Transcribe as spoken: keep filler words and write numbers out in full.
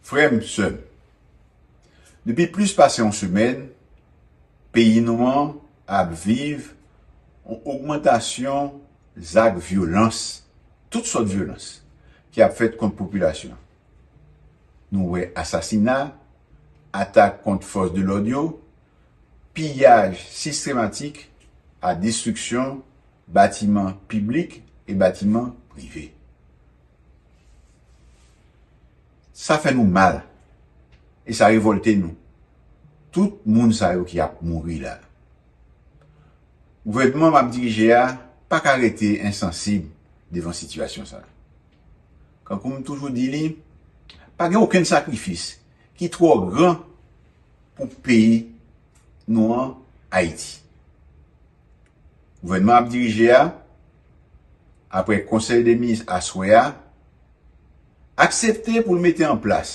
Frè m, sè m, depi plis pase yon semèn, peyi nou an ap viv yon ogmantasyon zak vyolans, tout sòt vyolans, ki ap fèt kont popilasyon. Nou wè asasina, atak kont fòs de lòd yo, piyaj sistematik a destriksyon batiman piblik e batiman prive. Sa fè nou mal e sa revòlte nou. Tout moun sa yo ki ap mouri la. Gouvènman m ap dirije a pa ka rete ensansib devan sitiyasyon sa. Kankou m toujou di li, pa gen okenn sakrifis ki twò gran pou peyi nou an, Ayiti. Gouvènman ap dirije a, apre konsèy de minis aswè a, aksepte pou l mete an plas